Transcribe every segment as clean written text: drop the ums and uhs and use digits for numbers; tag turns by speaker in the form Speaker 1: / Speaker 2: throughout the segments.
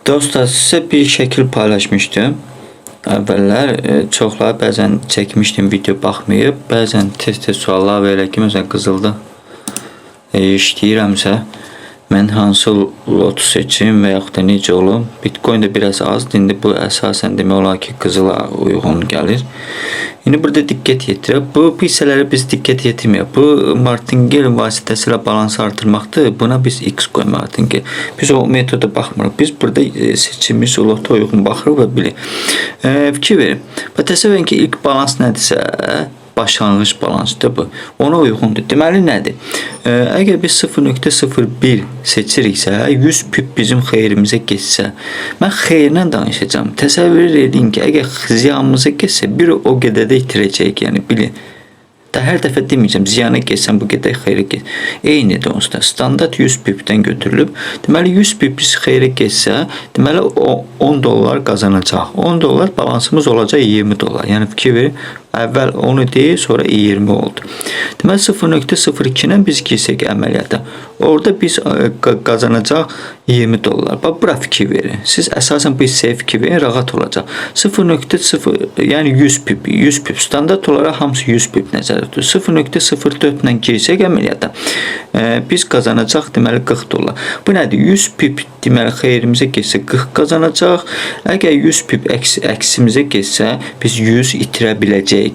Speaker 1: Dostlar, sizə bir şəkil paylaşmışdım. Əvvəllər çoxları bəzən çəkmişdim, video baxmayıb, bəzən tez-tez suallar verir ki, məsələn qızılda işləyirəmsə, mən hansı lotu seçim və yaxud da necə olum? Bitcoin də biraz azdır. İndi bu əsasən demək olar ki, qızıla uyğun gəlir. İndi burada diqqət yetirək. Bu hissələrə biz diqqət yetirmirik. Bu martingale vasitəsilə balansı artırmaqdır. Buna biz X qoy martingale. Biz o metoda baxmırıq. Biz burada seçilmiş lota uyğun baxırıq və bilir. Fikir verin. Və təsəvvür edin ki, ilk balans nədirsə, başlanğıc balansdır bu. Ona uyğundur. Deməli nədir? Əgər biz 0.01 seçiriksə, 100 pip bizim xeyrimizə getsə, mən xeyrinə danışacağam. Təsəvvür edin ki, əgər ziyanımıza getsə, bir o qədər də itirəcəyik, yəni bilin. Da hər dəfə deməyəcəm, ziyana getsən bu qədər xeyrə get. Eynidir onsuz da. Standart 100 pipdən götürülüb. Deməli 100 pip biz xeyrə getsə, deməli o 10 dollar qazanacaq. 10 dollar balansımız olacaq 20 dollar. Yəni fikir verin, əvvəl 10 idi, sonra 20 oldu. Deməli 0.02 ilə biz girsək əməliyyata. Orada biz qazanacaq 20 dollar. Bax bura fikir verin. Siz əsasən bu hissəyə fikir verin, rahat olacaq. 0.0 yəni 100 pip, 100 pip standart olaraq hamısı 100 pip nəzərdə tutulur. 0.04 ilə girsək əməliyyata, biz qazanacaq deməli 40 dollar. Bu nədir? 100 pip deməli xeyrimizə getsə 40 qazanacaq. Əgər 100 pip əksimizə getsə biz 100 itirə biləcəyik.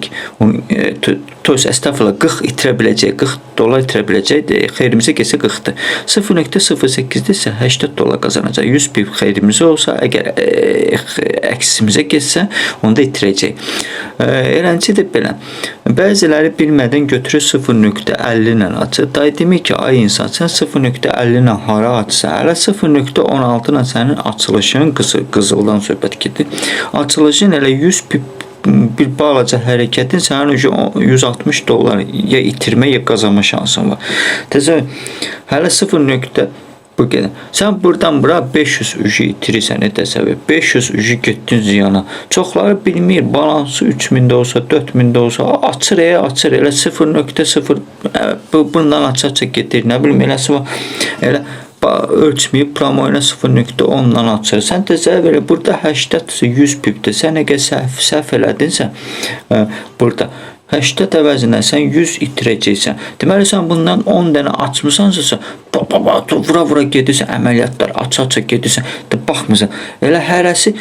Speaker 1: To əstəğfurullah 40 itirə biləcəyik. 40 dollar itirə biləcəyik. Xeyrimizə getsə 40-dır. 0.08-də isə 80 dollar qazanacaq. 100 pip xeyrimizə olsa, əgər əksimizə getsə, onda itirəcək. Eləncə də belə. Bəziləri bilmədən götürür 0.50 ilə açır. Day demək ki, ay insan, sən 0.50 ilə hara açsa, hələ 0.16 ilə sənin açılışın qızıldan söhbət gedir. Açılışın elə 100 pip bir balaca hərəkətin sənin 160 dollar ya itirmə ya qazanma şansın var. Təzə hələ 0. Bu gedir. Sən buradan bura 500 ucu itirirsən, təsəvvür. 500 ucu getdin ziyana. Çoxları bilmir, balansı 3000 də olsa, 4000 də olsa, açır, açır, elə 0.0 bundan aça-aça gedir. Nə bilim, eləsi var. Elə ölçməyib promoyla 0.10-dan açır. Sən təsəvvür elə burada 80-sə 100 pipdir. Sən əgər səhv elədinsə, burada 80 əvəzinə sən 100 itirəcəksən. Deməli sən bundan 10 dənə açmısansa, vura-vura gedirsən, əməliyyatlar aça-aça gedirsən, də baxmırsan. Elə hərəsi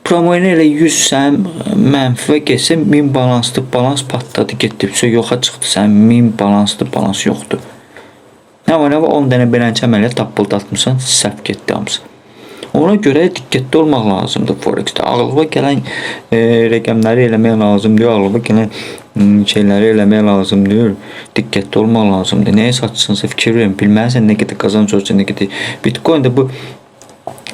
Speaker 1: promoyla elə 100 sən mənfiyə getsə 1000 balanslı balans patladı, getdi. Yoxa çıxdı. Sən 1000 balanslı balans yoxdur. Nə var, nə var 10 dənə beləncə əməliyyat tappıldatmısan, səhv getdi hamısı. Ona görə diqqətli olmaq lazımdır Forex-də. Ağlıma gələn rəqəmləri eləmək lazımdır, ağlıma gələn şeyləri eləmək lazımdır. Diqqətli olmaq lazımdır. Nəyə satsınsa fikir verin. Bilməlisən nə qədər qazanc olacaq, nə qədər. Bitcoin-də bu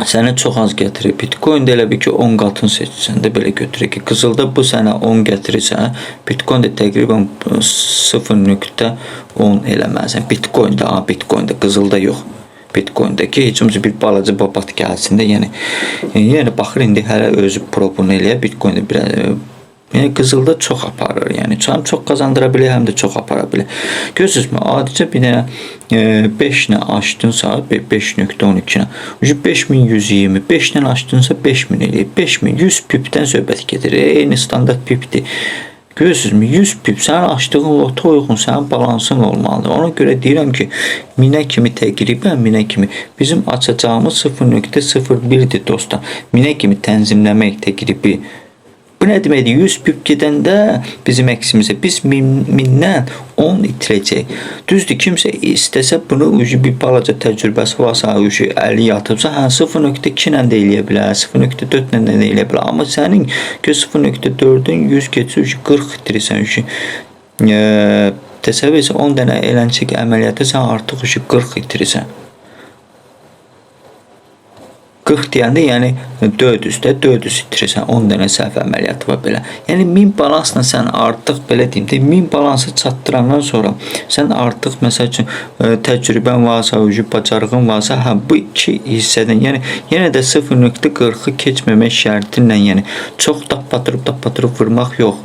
Speaker 1: sənə çox az gətirir. Bitcoin-də elə bil ki 10 qatını seçsən də belə götürür ki, qızılda bu sənə 10 gətirirsə, Bitcoin-də təqribən 0.10 eləməlisən. Bitcoin-də, ha, Bitcoin-də, qızılda yox. Bitcoin-dəki heç olmasa bir balaca babat gəlsin də, yəni baxır indi hələ özü probunu eləyə Bitcoin-də biraz yəni qızılda çox aparır. Yəni həm çox qazandıra bilir, həm də çox apara bilir. Görürsünüzmü? Adicə bir dənə 5 ilə açdınsa 5.12 ilə. 5120, 5 ilə açdınsa 5000 eləyir. 5100 pipdən söhbət gedir. Eyni standart pipdir. Görürsünüzmü? 100 pip sənin açdığın lota uyğun sənin balansın olmalıdır. Ona görə deyirəm ki, minə kimi təqribən minə kimi bizim açacağımız 0.01-dir dostlar. Minə kimi tənzimləmək təqribi. Bu nə deməkdir? 100 pip gedəndə bizim əksimizə biz mindən 10 itirəcək. Düzdür, kimsə istəsə bunu ucu bir balaca təcrübəsi varsa, ucu əli yatıbsa, hə 0.2 ilə də eləyə bilər, 0.4 ilə də eləyə bilər. Amma sənin 0.4-ün 100 getsə ucu 40 itirirsən ucu. Təsəvvür etsə 10 dənə elənçik əməliyyatı sən artıq ucu 40 itirirsən. 40 deyəndə yəni 400-də 400 itirirsən, 10 dənə səhv əməliyyatı var belə. Yəni 1000 balansla sən artıq belə deyim də 1000 balansı çatdırandan sonra sən artıq məsəl üçün təcrübən varsa, bacarığın varsa, hə bu iki hissədən, yəni yenə də 0.40-ı keçməmək şərti ilə, yəni çox tap batırıb vurmaq yox.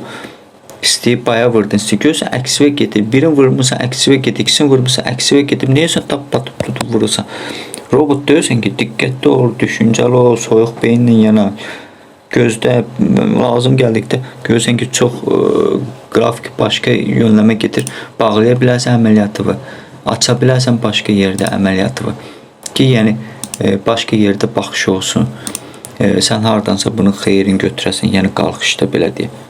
Speaker 1: İstəyib baya vurdun, istəyib görürsən əksivə gedir. Birini vurmusan, əksivə gedir, ikisini vurmusan, əksivə gedir. Niyə sən tap batıb tutub vurursan? Robot deyirsən ki, diqqətli ol, düşüncəli ol, soyuq beyinlə yana. Gözdə lazım gəldikdə görürsən ki, çox qrafik başqa yönləmə gedir. Bağlaya bilərsən əməliyyatı, aça bilərsən başqa yerdə əməliyyatı. Ki, yəni başqa yerdə baxış olsun. Sən hardansa bunun xeyrini götürəsən, yəni qalxışda belə deyək.